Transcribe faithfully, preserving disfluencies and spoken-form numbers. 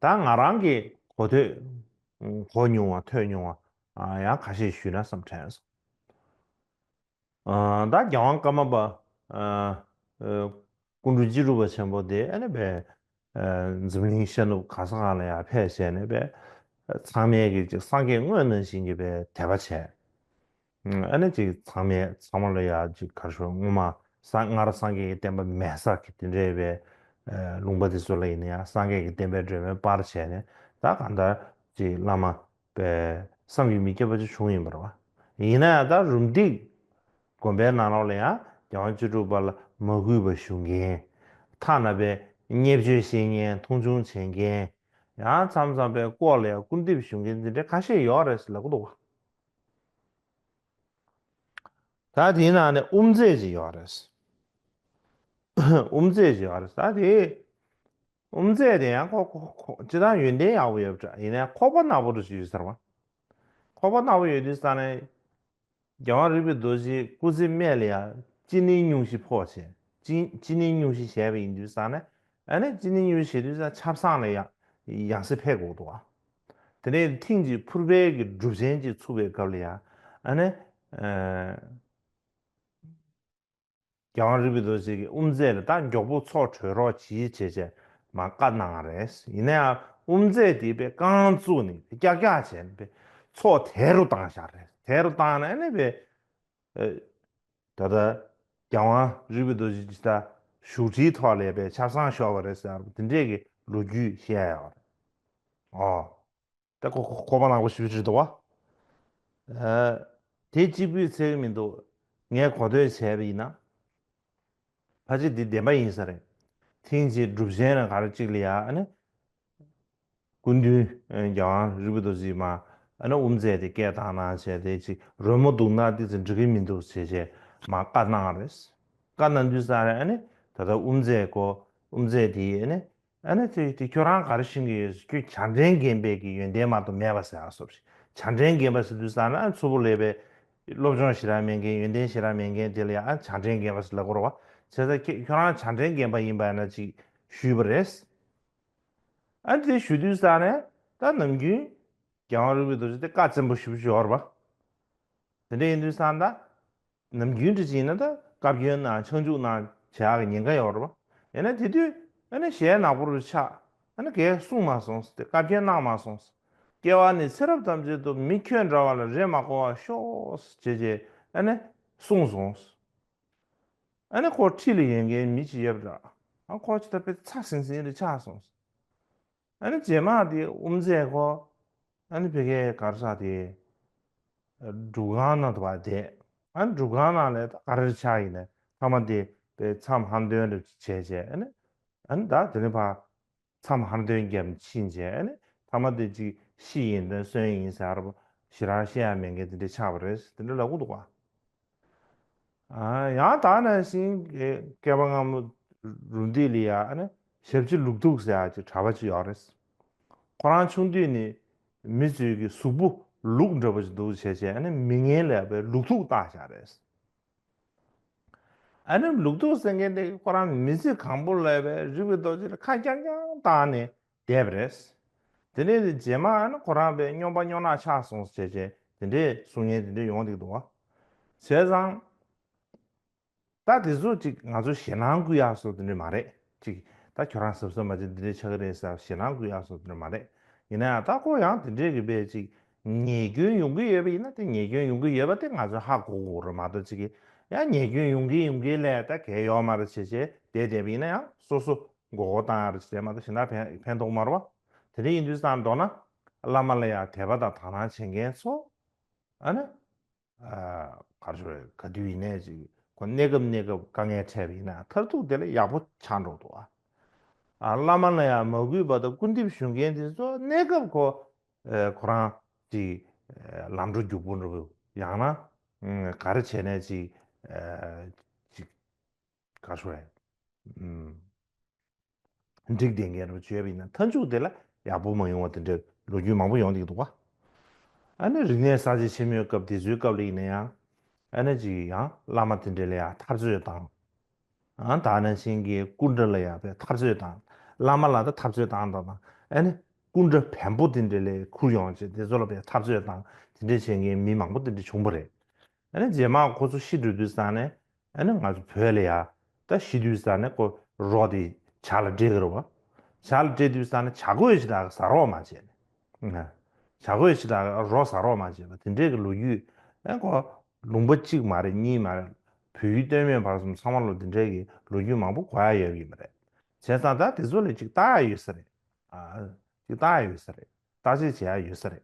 ད་ང་རང་གི་གོ་ཐོས་གོ་མྱོང་བ་ཐོས་མྱོང་བ་ཡང་ཁ་ཤས་ཞུས་ན་བསམ་དྲན་སོང་། ད་རྒྱལ་དབང་ཀརྨ་པ་ཀུན་འདུས་སྤྱི་གྲུབ་པ་ཆེན་པོ་དེ་ཨ་ནི་པས་འཛམ་གླིང་ཤར་ནུབ་ག་ས་ག་ལ་ཡང་ཕེབས་བྱས་ནས་པས་ཚང་མས་ཀྱི་ཅིག་སངས་རྒྱས་དངོས་ནང་བཞིན་གྱི་པས་དད་པ་བྱས། ཨ་ནི་ཅིག་ཚང་མས་ཚང་མ་ལ་ཡང་ཅིག་ག་རེ་ཞུ། སྔོན་མ་སངས་སྔར་སངས་རྒྱས་ཀྱི་བསྟན་པ་མེད་ས་གི་དེ་འདྲའི་པས་ལུང་པ་དེ་ཚོ་ལ་ཡིན་ན་ཡང་སངས་རྒྱས་ཀྱི་བསྟན་པའི་སྒྲོན་མེ་སྤར་བྱས་ནས་ད་གང་ལྟར་ཅིག་བླ་མ་པས་བསམ་གྱིས་མི་ཁྱབ་པ་ཅིག་བྱུང་ཡིན་པ་རེད་བ། ཡིན་ན་ཡང་ད་རུམ་བཏེག་དགོན་པའི་ནང་ལོགས་ལ་ཡང་རྒྱལ་དབང་བཅུ་དྲུག་པ་ལ་མ་གུས་པ་ཞུ་མཁན། ཐ་ན་པས་བརྙས་བཅོས་བཤད་མཁན། མཐོང་ཆུང་བྱེད་མཁན། ཡང་མཚམས་མཚམས་པས་ལྐོག་ལ་ཡང་སྐུར་འདེབས་ཞུ་མཁན་འདི་འདྲ་ཁ་ཤས་ཡོད་རེད་ཟེར་ལབ་ཀྱི་འདུག་བ། ད་དེའི་ནང་ནས་དབུ་མཛད་ཅིག་ཡོད་རེད། དབུ་མཛད་ཅིག་ཡོད་རེད། ད་དེ་དབུ་མཛད་དེ་ཡང་ཁོ་ཁོ་ཁོ་སྤྱིར་བཏང་ཡོན་ཏན་ཡག་པོ་ཡོད་པ་འདྲ། ཡིན་ནའི་ཁོག་པ་ནག་པོ་འདྲ་ཞིག་ཡོད་ཟེར་བ། ཁོག་པ་ནག་པོ་ཡོད་དུས་ཙང་ནས་རྒྱལ་དབང་རིག་པའི་རྡོ་རྗེ་སྐུ་ཚེ་སྨད་ལ་ཡང་ཅི་ནས་སྙུང་གཞི་ཕོག་བྱས། ཅི་ཅི་ནས་སྙུང་གཞི་བྱས་པ་ཡིན་དུས་ཙང་ནས་ཨ་ནི་ཅི་ནས་སྙུང་གཞི་བྱེད་དུས་ཙང་ཆབ་གསང་ལ་ཡང་ཡང་སེ་ཕེབས་དགོས་འདུག་བ། དེ་ནས་ཐེངས་གཅིག་ཕུར་པའི་གི་སྒྲུབ་ཆེན་གཅིག་ཚུགས་པའི་སྐབས་ལ་ཡང་ཨ་ནི་ཨ་རྒྱལ་དབང་རིག་པའི་རྡོ་རྗེ་གི་དབུ་མཛད་ལ་ད་མགྱོགས་པོ་ཚོགས་གྲོལ་རོགས་གྱིས་བྱས་བྱས་མར་བཀའ་གནང་བ་རེད། ཡིན་ན་ཡང་དབུ་མཛད་དེ་པས་རྐང་བཙུགས་ནས་ཀྱག་ཀྱག་བྱས་ནས་པས་ཚོགས་དལ་རུ་བཏང་བཞག་རེད། དལ་རུ་བཏང་ནས་ཨ་ནི་པས་ཨ་ད་ལྟ་རྒྱལ་དབང་རིག་པའི་རྡོ་རྗེ་ཇི་ལྟར་བཞུགས་ཁྲིའི་ཐོག་ལ་པས་ཆབ་གསང་ཤོར་བ་རེད་ཟེར་བ་དེ་འདྲས་ཀྱི་ལོ་རྒྱུས་བཤད་ཡོད་རེད། ཨོ། ད་ཁོ་ཁོ་ཁོག་པ་ནག་པོ་ཞེ་པོ་ཅིག་འདུག་བ། ཨ། དེ་གཅིག་པུས་ཚད་ཀྱི་མི་འདུག། ངས་གོ་ཐོས་བྱས་པ་ཡིན་ན། ཕལ་ཆེར་འདི་བདེན་པ་ཡིན་ས་རེད། ཐེངས་གཅིག་སྒྲུབ་ཆེན་ར་ག་རེ་གཅིག་ལ་ཡ་ཨ་ནི། སྐུ་མདུན་རྒྱལ་དབང་རིག་པའི་རྡོ་རྗེ་མ་ཨ་ནི་དབུ་མཛད་དེ་སྐད་བཏང་གནང་བྱས་དེ་ཅིག་རོལ་མོ་འདུག་ན་ཏོག་ཙམ་འགྲིག་གི་མི་འདུག་བྱས་བྱས་མ་བཀའ་གནང་རེད། བཀའ་གནང་དུས་ཙང་རེད་ཨ་ནི་ད་ལྟ་དབུ་མཛད་ཀོ་དབུ་མཛད་དེ་ཨ་ནི། ཨ་ནི་དེ་དེ་ཁྱོད་རང་ག་རེ་ཤེས་ཀྱི་ཡོད། ཁྱོད་བྱང་ཆེན་དགོན་པའི་གི་ཡོན་ཏན་མ་གཏོགས་མེད་པ་ཟེར་ཨ་སོབ་ཞིག། བྱང་ཆེན་དགོན་པ་ཟེར་དུས་ཙང་ན་ཨ་ཚུར་པོ་ལས་པའི་སློབ་སྦྱོང་ཞེ་དྲག་མེད་མཁན་ཡོན་ཏན་ཞེ་དྲག་མེད་མཁན་དེ་ལ་ཡང་ཨ་བྱང་ཆེན་དགོན་པ་ཟེར་ལབ་དགོས་རེད་བ། བྱས་ཙང་ཁྱེད་ཁྱོད་རང་བྱང་ཆེན་དགོན་པ་ཡིན་པ་ཡིན་ན་ཅིག་ཞུས་པ་རེད། ཨ་ནི་དེ་ཞུ་དུས་ཙང་ནས་ད་ནམ་རྒྱུན་རྒྱལ་དབང་རིག་པའི་རྡོ་རྗེ་དེ་བཀའ་བཙན་པོ་ཞེ་པོ་ཅིག་ཡོད་རེད་བ། དེ་འདྲ་ཡིན་དུས་ཙང་ད། ནམ་རྒྱུན་དུ་ཅིག་ཡིན་ན་ད་བཀའ་བཀྱོན་གནང་ཕྱག་འཇུག་གནང་བྱེད་ཡག་གི་ཉེན་ཁ་ཡོད་རེད་བ། ཡིན་ན་དེ་དུས་ཨ་ནི་ཞལ་ནག་པོ་རུ་ཆགས། ཨ་ནི་གས་གསུང་མ་སོང་ཟེར་ཏེ་བཀའ་བཀྱོན་གནང་མ་སོང་ཟེར། སྐྱེ་བ་ནས་ཚེ་རབས་ཐམས་ཅད་དུ་མི་ཁྱོད་འདྲ་བ་ལ་རེ་མ་དགོས་པར་ཤོག་ཟེར་བྱས་བྱས་ཨ་ནི་གསུངས་སོང་ཟེར། ཨ་ནི་ཁོ་འཁྲིས་ལ་ཡོད་མཁན་མི་ཅིག་ཡོད་པ་འདྲ། ཨ་ཁོ་ཅི་ལྟར་དཔེ་ཚ་ཟིང་ཟིང་རེ་ཆགས་སོང་ཟེར། ཨ་ནི་རྗེས་མ་དེ་དབུ་མཛད་ཁོ། ཨ་ནི་ཕ་གིའི་ག་རེ་ཟེར་དེ། སྒྲུབ་ཁང་ནང་དུ་བ་བསྡད། ཨ་ནི་སྒྲུབ་ཁང་ནང་ལ་ད་ག་རེ་ཆགས་ཡིན་ན་ཐ་མ་དེ་པའི་མཚམས་ཧར་འདོན་རེ་བྱས་བྱས་ཨ་ནི། ཨ་ནི་ད་དེ་ནི་ཕ། མཚམས་ཧར་འདོན་རྒྱབ་ཕྱིན་བྱས་ཨ་ནི་ཐ་མ་དེ་ཅིག་ཤི་ཡིན་ད་གསོན་ཡིན་ཟེར་བ་ཞེ་དྲག་བཤད་ཡ་མེད་མཁན་དེ་འདྲ་ཆགས་པ་རེད་དེ་འདྲ་ལབ་ཀྱི་འདུག་བ། ཡང་དག་ནང་བཞིན་བསྐལ་པ་སྔ་མོ་རུ་འདི་ལ་ཡ་ཨ་ནི་ཞབས་ཕྱི་ལུག་ཐུག་ཟེར་ཡ་ཅིག་གྲྭ་པ་ཅིག་ཡོད་རེད། ཁོ་རང་ཆུང་དུས་ནས་མི་ཚོས་ཀྱི་གཟུགས་པོ་ལུག་འདྲ་པོ་ཅིག་འདུག་བྱས་བྱས་ཨ་ནི་མི་ངན་ལ་ཡ་པའི་ལུག་ཐུག་བཏགས་བཞག་རེད། ཨ་ནི་ལུག་ཐུག་ཟེར་མཁན་དེ་ཁོ་རང་མི་ཚེ་གང་པོ་ལ་ཡ་པའི་རིག་པའི་རྡོ་རྗེ་ལ་ཁ་རྐྱང་རྐྱང་བཏགས་ནས་བསྡད་པ་རེད། དེ་ནས་རྗེས་མ་ཨ་ནི་ཁོ་རང་པའི་སྨྱོན་པ་སྨྱོ་ནག་ཆགས་སོང་ཟེར་བྱས་བྱས་དེ་འདྲས་གསུང་མཁན་དེ་འདྲས་ཡོང་བསྡད་འདུག་བ། བྱས་ཙང་། ད་དེ་ཚོ་ཅིག་ང་ཚོ་ཞེད་སྣང་སྐུལ་ཡག་བཟོ་དེ་འདྲས་མ་རེད་ཅིག། ད་ཁྱོད་རང་གཟབ་གཟབ་མ་བྱེད་འདི་འདྲས་ཆགས་ཀྱི་རེད་ཟེར་ཞེད་སྣང་སྐུལ་ཡག་བཟོ་དེ་འདྲས་མ་རེད། ཡིན་ན་ཡང་ད་ཁོ་ཡང་དེ་འདྲས་ཀྱི་པའི་ཅིག་ཉེས་སྐྱོན་ཡོང་གི་ཡོད་པ་ཡིན་ན་དེ་ཉེས་སྐྱོན་ཡོང་གི་ཡོད་པ་དེ་ང་ཚོས་ཧ་གོ་དགོས་རེད་མ་གཏོགས་ཅིག་གི་ཡང་ཉེས་སྐྱོན་ཡོང་གི་ཡོང་གི་ལས་ད་གལ་ཡོད་མ་རེད་བྱས་བྱས་བསྡད་བསྡད་པ་ཡིན་ན་ཡང་སོ་སོ་མགོ་སྐོར་བཏང་ཡག་རེད་བྱས་མ་གཏོགས་གཞན་དག་ཕན་ཕན་ཐོགས་མ་རེད་བ། དེ་འདྲས་ཡིན་དུས་ཙང་མདོར་ན་བླ་མ་ལ་ཡང་དད་པ་དང་དག་སྣང་བྱེད་མཁན་ཚོ་ཨ་ནི། ག་རེ་ཞུ་རེད་ག་དུས་ཡིན་ནའི་ཅིག་ཁོ་གནས་སྐབས་གནས་སྐབས་དཀའ་ངལ་འཕྲད་པ་ཡིན་ན་མཐར་ཐུག་དེ་ལ་ཡག་པོ་ཆགས་འགྲོ་འདུག་ཨ། ཨ་བླ་མ་ལ་ཡང་མ་གུས་པ་དང་སྐུར་འདེབས་ཞུ་མཁན་དེ་ཚོ་གནས་སྐབས་ཁོ་ཁོ་རང་ཅིག་ལམ་འགྲོ་རྒྱུག་པོ་འགྲོ་ཡང་ན་ག་རེ་བྱས་ནས་ཅིག་ཅིག་ག་རེ་ཞུ་རེད། འགྲིག་བསྡད་མཁན་རུ་བརྗོད་པ་ཡིན་ན་མཐའ་མཇུག་དེ་ལ་ཡག་པོ་མ་ཡོང་བ་དེ་འདྲའི་ལོ་རྒྱུས་མང་པོ་ཡོང་བསྡད་ཀྱི་འདུག་བ། ཨ་ནི་རིག་གནས་གསར་བརྗེ་ཆེན་མོའི་སྐབས་དེ་ཚོའི་སྐབས་ལ་ཡིན་ན་ཡང་ཨ་ནི་ཅིག་ཡང་བླ་མ་དེ་འདྲ་ལ་ཡང་འཐབ་རྩོད་བཏང་། ཨ་ད་ནང་བཞིན་གྱི་སྐུ་འདྲ་ལ་ཡང་པའི་འཐབ་རྩོད་བཏང་། བླ་མ་ལ་ད་འཐབ་རྩོད་བཏང་དང་དང་ཨ་ནི་ སྐུ་འདྲ་བེམ་པོ་དེ་འདྲ་ལས་ཁུར་ཡོང་བྱས་དེ་ཚོ་ལ་བས་འཐབ་རྩོད་དང་དེ་འདྲ་བྱེད་མཁན་མི་མང་པོ་དེ་འདྲ་བྱུང་བ་རེད། ཨ་ནི་རྗེས་མ་ཁོ་ཚོ་ཤི་འགྲོ་དུས་ཙང་ནས་ཨ་ནི་ང་ཚོ་བོད་ལ་ཡ་ད་ཤི་དུས་ཙང་ནས་ཁོ་རོ་དེ་བྱ་ལ་སྤྲད་ཀྱི་རེད་བ། བྱ་ལ་སྤྲད་དུས་ཙང་ནས་བྱ་རྒོད་ཅིག་དག་ཟ་རོགས་མ་བྱས་ནས། བྱ་རྒོད་ཅིག་དག་རོ་ཟ་རོགས་མ་བྱས་པ་དེ་འདྲའི་གི་ལོ་རྒྱུས་ཨེ་ཁོ་ལུང་པ་གཅིག་མ་རེད་གཉིས་མ་རེད། བོད་ཡུལ་སྟོད་སྨད་བར་གསུམ་ཚང་མ་ལོ་དེ་འདྲའི་གི་ལོ་རྒྱུས་མང་པོ་གོ་ཡ་ཡོད་ཀྱི་མ་རེད། བྱས་ཙང་ད་དེ་ཚོ་ལ་ཅིག་བལྟ་ཡ་ཡོད་ས་རེད། ཨ་ཅིག་བལྟ་ཡ་ཡོད་ས་རེད། བརྟག་དཔྱད་བྱེད་ཡ་ཡོད་ས་རེད།